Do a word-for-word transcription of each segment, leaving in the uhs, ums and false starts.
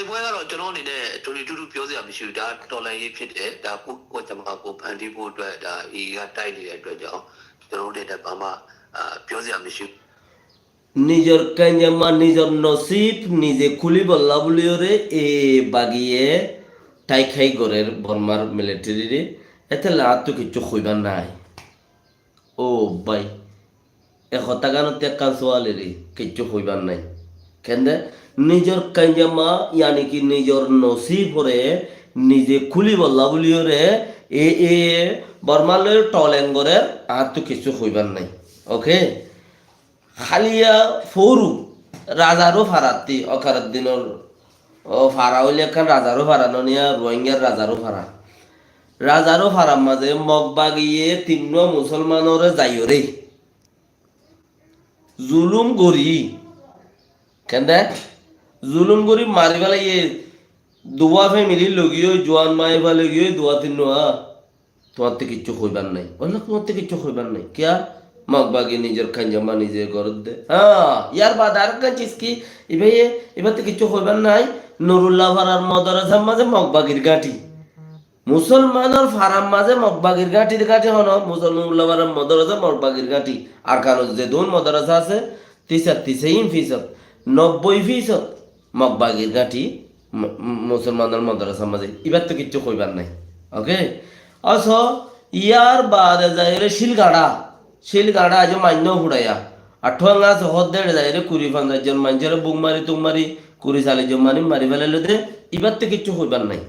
ပွဲကတော့ ကျွန်တော်အနေနဲ့ ထွေထွေထူးထူး ပြောစရာမရှိဘူး။ ဒါ တော်လှန်ရေးဖြစ်တယ်။ ဒါ ကိုယ့် ကိုယ့်ကျန်းမာ ကိုယ်ဖန်တီးဖို့အတွက် ဒါ AA က တိုက်နေတဲ့အတွက်ကြောင့် ကျွန်တော်တို့အနေနဲ့ ဘာမှ အာ ပြောစရာမရှိဘူး။ Nizor kainjama, nizor nosib nize kúlibolla buliyóre e bagiye tháik hái gorér Bormar military re. Étella añáttu kiccú hoibár nái. Ó bái, e hotáganottú ekkán sual eri, kiccú hoibár nái. Kende? Nizor kainjama, yani ki nizor nosib ore nize kúlibolla buliyóre e, e Bormar loi toleng gorér, añáttu kiccú hoibár nái. Ok? Háliya foru, razaró farattí, okar dinor, ó, fara óile ekkán razaró fara no niya, Ruáingar razaró fara. Razaró farar mazé Mog bagiye tinnúa musolmanoré zaiyóre zulum gorí, kende? Zulum gorí mari félaiye, duwa family logiyói, juan maiyafuwa logiyói, duwa tinnúa. Tuáñtte kiccú hoibár nái. Ólla tuáñtte kiccú hoibár nái. Kiyá? Mog bagi nizor kainjama nize gorédde. Há, yar baade arekkán ciz ki? Ibáye, ibátte kiccú hoibár nái. Nurulla farar modorasar mazé Mog bagir gáñthi. Musolmanor farar mazé Mog bagir gáñthi de gáñthi hono, Musolman Nurulla farar modorasa Mog bagir gáñthi. Arkanot zedún modorasa asé, tisat tisain fisot, nobboi fisot Mog bagir gáñthi mu-, mu-, musolmanor modorasar mazé. Ibáttu kiccú hoibár nái. Ok? Oso, yar baade zaiyóre Cílgañça. Cílgañça aijjó mainno furaiya. Ar Thuanga sohódde zaiyóre kuri fonzaic zon maincóre buk mari tuk mari, kuri callic zon manúic mari félaillo de, ibáttu kiccú hoibár nái.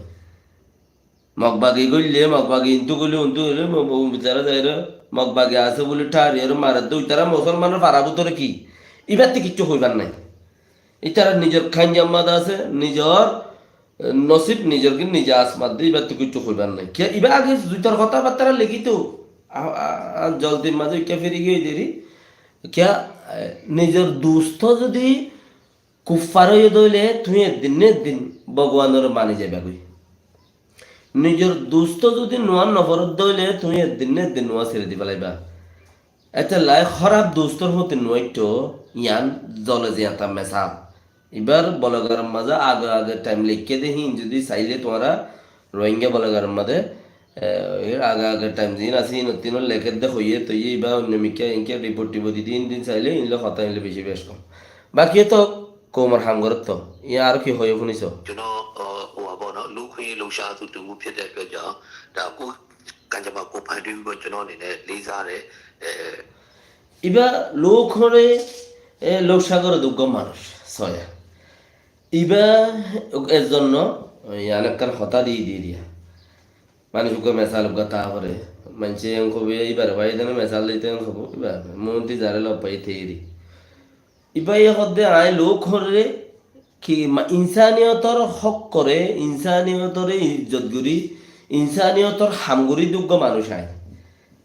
Mog bagi goille, Mog bagi intu goille, untu goille, Mog, Mog, ítara zaiyóre, Mog bagi asé buli thári ore maredde, ítara musolmanor farar bútore ki? Ibáttu kiccú hoibár nái. Ítara nizor kainjamma de asé, nizor, e, nosib nizor ki nize asmat de, ibáttu kiccú hoibár nái. Kiyá, ibá age zuitar hotábattara lekíto, a, a, a, joldir mazé kiyá firi giyói deri. Kiyá, e, nizor dusto zodi kuffar óiye de óile, tuñí eddin né eddin Bhogobánore mani zaiba goi. Nizor dusto zodi nuwat no foredde óile, tuñí eddin né eddin nuwat seri di félaiba. Étella hóraf dustor foti nuwaitto, yián zole ziyata mesal. Ibár blogaror mazé age age time leikké de, hín zodi saile tuáñra Rohingya blogaror mazé, e, age age time ziín asé, hín ottín lekédde hoiyé, toiyé ibá oinno mikká, inkká report tibot di din din saile, inle hotá inle beci bec kom. Baki to koumor ham gorótto, iyan aró ki hoiyé fúniso? ကျွန်တော် ဟို ဟိုပါပေါ့နော်၊ လူ့အခွင့်အရေးလှုပ်ရှားသူတစ်ဦးဖြစ်တဲ့အတွက်ကြောင့် ဒါ ကိုယ့်ကံကြမ္မာ ကိုယ်ဖန်တီးပြီးတော့ ကျွန်တော်အနေနဲ့ လေးစားတယ်။ အဲ။ Ibá luk hore, e, luk sagor duggo manúic, soya. Ibá er zonno, e, yián ekkán hotá di, di diya. Manúic uggwá mesal uggwá tá fore. Maincé en hobo, ibáre bái dene mesal dite en hobo, ibá, monti zare lok pai teri. Ibáye hoódde aññí luk horé ki ma-, insaniyotor hók goré, insaniyotoré ijjot gorí, insaniyotor ham gorí de uggwá manúic aññí.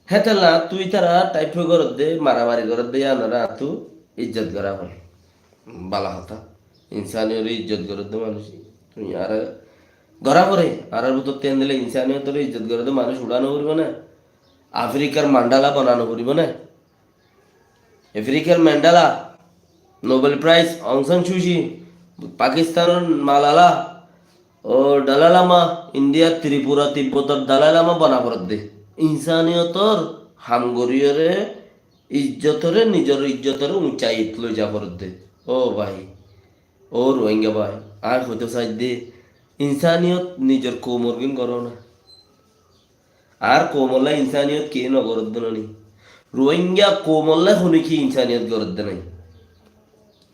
Hétolla añáttu ítara type goródde, maramari goródde, yíanoré añáttu ijjot gorá foré. Bála hotá. Insaniyotoré ijjot goródde manúic. Tuñí añáre gorá foré, añárar bútottu endilla insaniyotoré ijjot goródde manúic uçá no foribó né? Afrikar Mandela bana no foribó né? Afrikar Mandela, Nobel Prize, Aung San Suu Kyi, Pakistanor Malala, ó Dalai Lama, Indiyar Tripura, Tibbotor Dalai Lama bana foredde. Insaniyotor ham goríyoré, ijjotoré, nizor ijjotoré uñcayit loi za foredde. Ó bái, ó Rohingya bái, aññí hoitó saidde, insaniyot nizor koumor gín goró na. Añár koumolla insaniyot kiyé no goródde no ni? Rohingya koumolla hone ki insaniyot goródde nai?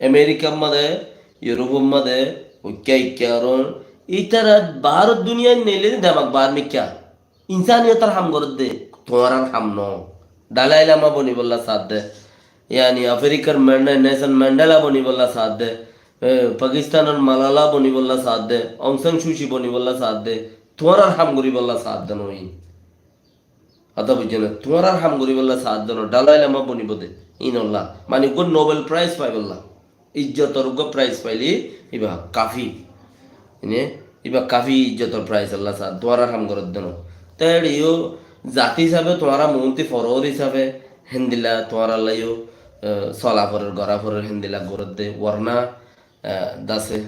Amerikar mazé, Yurupor mazé, uikká ikká aron, ítara baáror duniyait neile de demak baár mikká. Insaniyotor ham goródde, tuáñrar ham no. Dalai Lama bonibolla saádde. Yani Afrikar Manda-, Nelson Mandela bonibolla saádde, e, Pakistanor Malala bonibolla saádde, Aung San Suu Kyi bonibolla saádde, tuáñrar ham goríbolla saádde no ín. Hotá buijjó né? Tuáñrar ham goríbolla saádde no, Dalai Lama bonibo de, ínolla. Mani uggwá Nobel Prize faibolla. Ijjotor uggwá prize faile iba kafi. Ine, iba kafi ijjotor prize olla sa, duara ham gorodde no. Te eçeyo zati hisabe tuáñra muúnti foror hisabe hendila tuáñrallaiyo, eh, sola forer, gora forer hendila gorodde, warna, eh, dase.